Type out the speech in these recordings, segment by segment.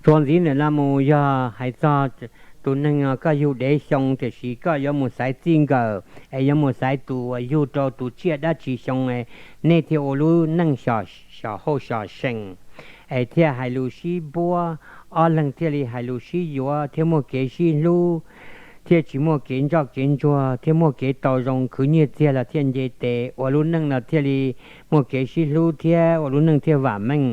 Txuas ntxiv ntawm no mus yog hais txog tus neeg koj yug dev xyoo tiam sis koj yuav mus xaiv txij nkawm es yuav mus xaiv tus uas yug rau tus tsiaj dab tsi xyoo, nej thiaj ua lub neej xyom hauj xyom seem, es thiaj hais lus sib npuab, ob leeg thiaj li hais lus sib yuav thiaj muaj kev sib hlub, thiaj tsis muaj kev ntsoj kev ntsuag, thiaj muaj kev tau zoo, khwv nyiaj txiag los thiaj nce tes, ua lub neej los thiaj li muaj kev sib hlub thiab ua lub neej thiaj vam meej.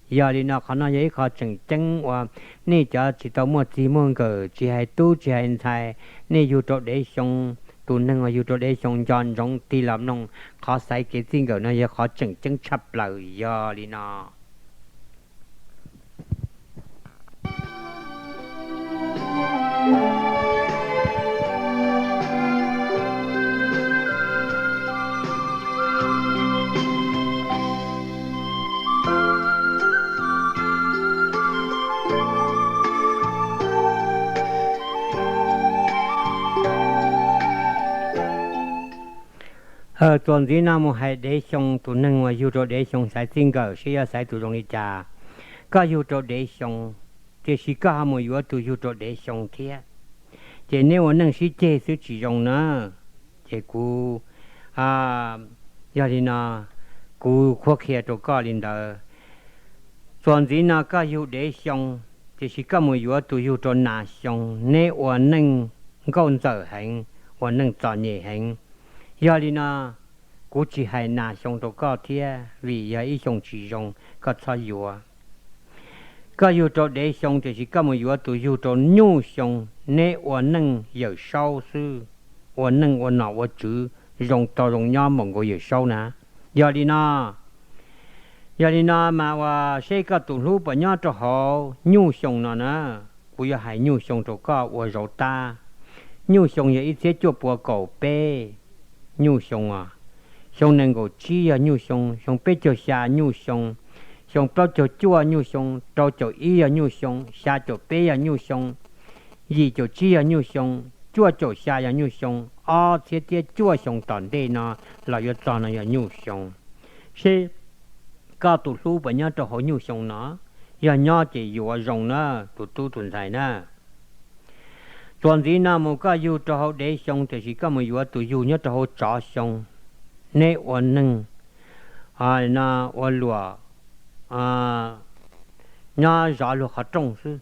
Yog li no qhov no yog ib qho tseem ceeb uas nej cov tsis tau muaj txij muaj nkawm, tsis hais tub tsis hais ntxhais, nej yug rau dev xyoo, tus neeg uas yug rau dev xyoo nco ntsoov tig los mloog, qhov xaiv kev txij nkawm no yog qhov tseem ceeb tshaj plaws. Yog li no txuas ntxiv no mus hais dev xyoo, tus neeg uas yug rau dev xyoo xaiv txij nkawm seb yuav xaiv tus zoo li cas. Koj yug rau dev xyoo, tiam sis koj ho mus yuav tus yug rau dev xyoo thiab, ces neb ua neej sib ceg xwb tsis zoo na. Ces kuv, yog li no, kuv qhuab qhia rau koj li ntawd. Txuas ntxiv no koj yug dev xyoo, tiam sis koj mus yuav tus yug rau nas xyoo, neb ua neej nkauj ntxawm heev, ua neej txom nyem heev. Yog li no, kuv tsis hais nas xyoo rau koj thiab vim yog ib xyoo tsis zoo, koj txhob yuav. Koj yug rau dev xyoo tiam sis koj mus yuav tus yug rau nyuj xyoo, neb ua neej yawm saub xwb, ua neej ua nom ua tswv zoo tau zoo nyob npaum nkaus yawm saub na. Yog li no, yog li no mas ua seb koj tus hlub puas nyob rau hauv nyuj xyoo no na. Kuv yuav hais nyuj xyoo rau koj ua zauv tab. Nyuj xyoo yog ib txhiab cuaj pua kaum peb nyuj xyoo os. Xyoo nees nkaum tsib yog nyuj xyoo, xyoo peb caug xya nyuj xyoo, xyoo plaub caug cuaj nyuj xyoo, rau caum ib yog nyuj xyoo, xya caum peb yog nyuj xyoo, yim caum tsib yog nyuj xyoo, cuaj caum xya yog nyuj xyoo, ob txhiab thiab cuaj xyoo tom ntej no los yuav txog no yog nyuj xyoo. Seb koj tus hlub puas nyob rau hauv nyuj xyoo no, yog nyob ces yuav zoo na, tus tub tus ntxhais na. Txuas ntxiv no mus koj yug rau hauv dev xyoo tiam sis koj mus yuav tus yug nyob rau hauv tsov xyoo, neb ua neeg no ua luam nyob zov luag qhov rooj xwb.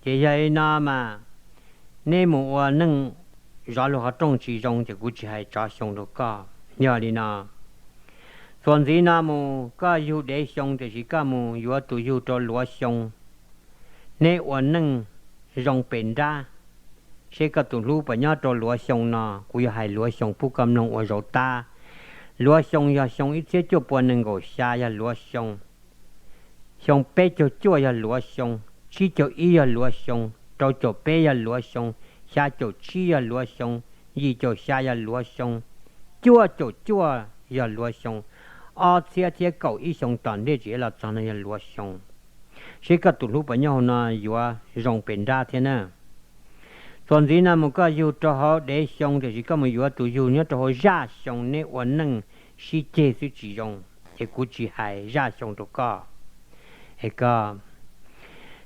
Ces yog li no mas neb mus ua neej zov luag qhov rooj tsis zoo ces kuv tsis hais tsov xyoo rau koj. Yog li no, txuas ntxiv no mus koj yug dev xyoo tiam sis koj mus yuav tus yug rau luav xyoo, neb ua neej zoo pes nrab. Seb koj tus hlub puas nyob rau luav xyoo no, kuv yuav hais luav xyoo pub koj mloog ua zauv tab. Luav xyoo yog xyoo ib txhiab cuaj pua nees nkaum xya yog luav xyoo, xyoo peb caug cuaj yog luav xyoo, tsib caug ib yog luav xyoo, rau caum peb yog luav xyoo, xya caum tsib yog luav xyoo, yim caum xya yog luav xyoo, cuaj caum cuaj yog luav xyoo, ob txhiab thiab kaum ib xyoo tom ntej tsis los txog no yog luav xyoo. Seb koj tus hlub puas nyob hauv no yuav zoo pes nrab thiab na. Txuas ntxiv no mus koj yug rau hauv dev xyoo tiam sis koj mus yuav tus yug nyob rau hauv zaj xyoo, neb ua neej sib ceg xwb tsis zoo, ces kuv tsis hais zaj xyoo rau koj. Es koj,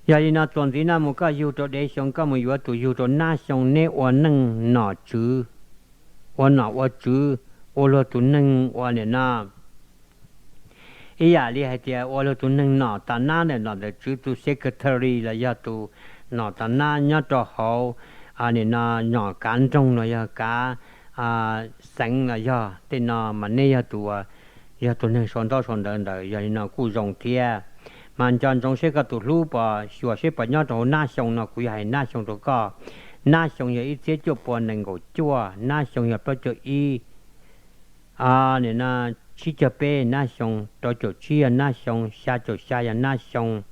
yog li no txuas ntxiv no mus koj yug rau dev xyoo, koj mus yuav tus yug rau nab xyoo, neb ua neej nom tswv, ua nom ua tswv, ua luag tus neeg ua nim no ib yam li hais tias ua luag tus neeg nom tas nab ntawm nom ntawm tswv, tus secretary los yog tus nom tas nab nyob rau hauv nim no nom kav nroog los yog kav xeev los yog tej no mas neb yog tus, yog tus neeg sau ntaub sau ntawv ntawd. Yog li no kuj zoo thiab. Mas nco ntsoov seb koj tus hlub puas, xyuas seb puas nyob rau hauv nab xyoo no, kuv yuav hais nab xyoo rau koj. Nab xyoo yog ib txhiab cuaj pua nees nkaum cuaj, nab xyoo yog plaub caug ib, nim no tsib caug peb nab xyoo, rau caum tsib yog nab xyoo, xya caum xya yog nab xyoo,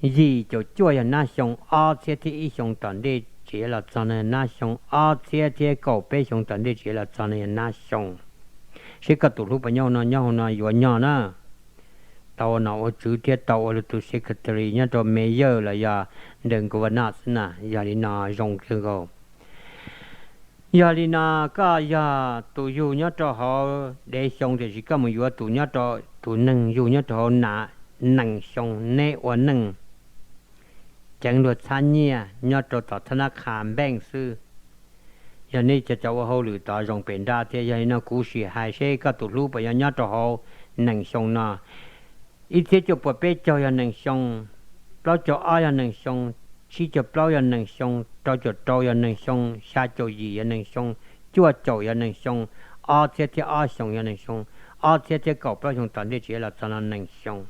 yim caum cuaj yog nab xyoo, ob txhiab thiab ib xyoo tom ntej tsis los txog no yog nab xyoo, ob txhiab thiab kaum peb xyoo tom ntej tsis los txog no yog nab xyoo. Seb koj tus hlub puas nyob hauv no, nyob hauv no yuav nyog na. Tau ua nom ua tswv thiab tau ua luag tus secretary nyob rau mayor los yog the governor na, yog li no zoo kawg nkaus. Yog li no koj yog tus yug nyob rau hauv dev xyoo tiam sis koj mus yuav tus nyob rau, tus neeg yug nyob rau hauv nees xyoo, neb ua neej ceev luag txhab nyiaj nyob rau tom thab nab qha npeej xwb. Yog nej cov ua hauj lwm tod zoo pem nrab thiab. Yog li no kuv sim hais seb koj tus hlub puas yuav nyob rau hauv nees xyoo no. Ib txhiab cuaj puas peb caug yog nees xyoo, plaub caug ob yog nees xyoo, tsib caug plaub yog nees xyoo, rau caum rau yog nees xyoo, xya caum yim yog nees xyoo, cuaj caum yog nees xyoo, ob txhiab thiab ob xyoo yog nees xyoo, ob txhiab thiab kaum plaub xyoo tom ntej tsis los txog no nees xyoo.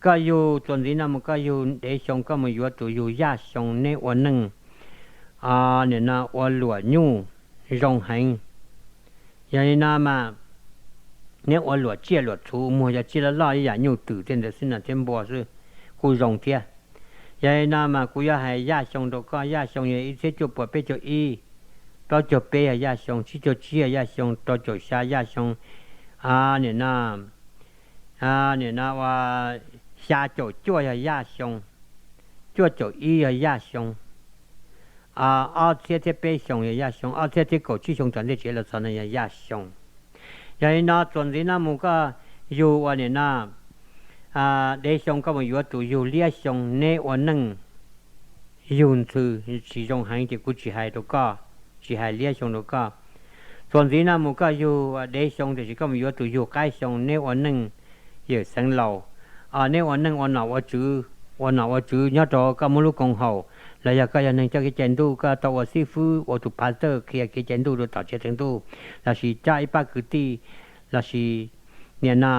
Koj yug txuas ntxiv no mus koj yug dev xyoo koj mus yuav tus yug yaj xyoo neb ua neej, nim no ua luam nyuj zoo heev. Yog li no mas neb ua luam tsiaj luam txhuv muag yog tsiaj loj loj ib yam nyuj twm tej ntawd xwb no thiab npua xwb kuj zoo thiab. Yog li no mas kuv yuav hais yaj xyoo rau koj, yaj xyoo yog ib txhiab cuaj puas peb caug ib, plaub caug peb yog yaj xyoo, tsib caug tsib yog yaj xyoo, rau caum xya yaj xyoo, nim no nim no ua xya caum cuaj yog yaj xyoo, cuaj caum ib yog yaj xyoo, ob txhiab thiab peb xyoo yog yaj xyoo, ob txhiab thiab kaum tsib xyoo tom ntej tsis los txog no yog yaj xyoo. Yog li no txuas ntxiv no mus koj yug ua nim no dev xyoo koj mus yuav tus yug liab xyoo neb ua neej yug ntxhw tsis zoo heev ces kuv tsis hais rau koj, tsis hais liab xyoo rau koj. Txuas ntxiv no mus koj yug dev xyoo tiam sis koj mus yuav tus yug qaib xyoo neb ua neej yawm xeev laus, neb ua neej ua nom ua tswv, ua nom ua tswv nyob rau koj muaj lub koom haum los yog koj yog neeg coj kev cai ntuj koj tau ua xib fwb ua tus phav tawj qhia kev cai ntuj rau tom tsev teev ntuj, lossis coj ib pab kwv tij, lossis nim no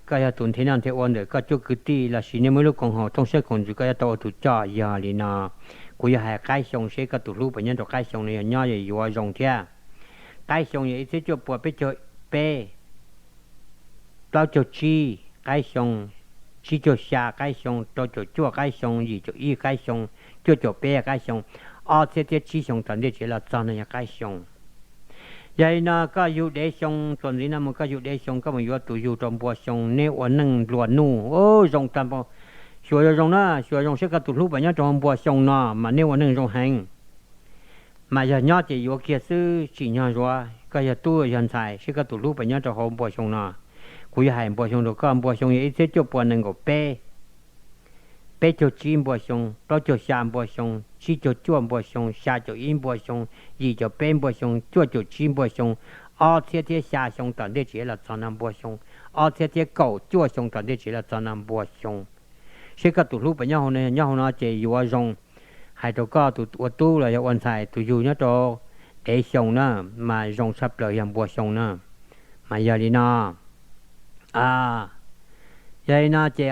koj yog tus nrhiav noj nrhiav ua ntawm koj cuab kwv tij lossis nej muaj ib lub koom haum thooj siab koom ntsws koj yuav tau ua tus coj. Yog li no kuv yuav hais qaib xyoo seb koj tus hlub puas nyob rau qaib xyoo no yog nyob yuav zoo thiab. Qaib xyoo yog ib txhiab cuaj puas peb caug peb, plaub caug tsib qaib xyoo, tsib caug xya qaib xyoo, rau caum cuaj qaib xyoo, yim caum ib qaib xyoo, cuaj caum peb qaib xyoo, ob txhiab thiab tsib xyoo tom ntej tsis los txog no yog qaib xyoo. Yog li no koj yug dev xyoo txuas ntxiv no mus koj yug dev xyoo koj mus yuav tus yug rau npua xyoo neb ua neej nplua nuj zoo tag npaum. Xyuas zoo zoo na, xyuas zoo seb koj tus hlub puas nyob rau npua xyoo no mas neb ua neej zoo heev. Mas yog nyob ces yuav kiag xwb tsim nyog zuav, koj yog tub yog ntxhais seb koj tus hlub puas nyob rau hauv npua xyoo no. Kuv yuav hais npua xyoo rau koj, npua xyoo yog ib txhiab cuaj puas nees nkaum peb, peb caug tsib npua xyoo, plaub caug xya npua xyoo, tsib caug cuaj npua xyoo, xya caum ib npua xyoo, yim caum peb npua xyoo, cuaj caum tsib npua xyoo, ob txhiab thiab xya xyoo tom ntej tsis los txog no npua xyoo, ob txhiab thiab kaum cuaj xyoo tom ntej tsis los txog no npua xyoo. Seb koj tus hlub puas nyob hauv no, nyob hauv no ces yuav zoo. Hais rau koj tus ua tub los yog ua ntxhais tus yug nyob rau dev xyoo na, mas zoo tshaj plaws yog npua xyoo na. Mas yog li no, yog li no ces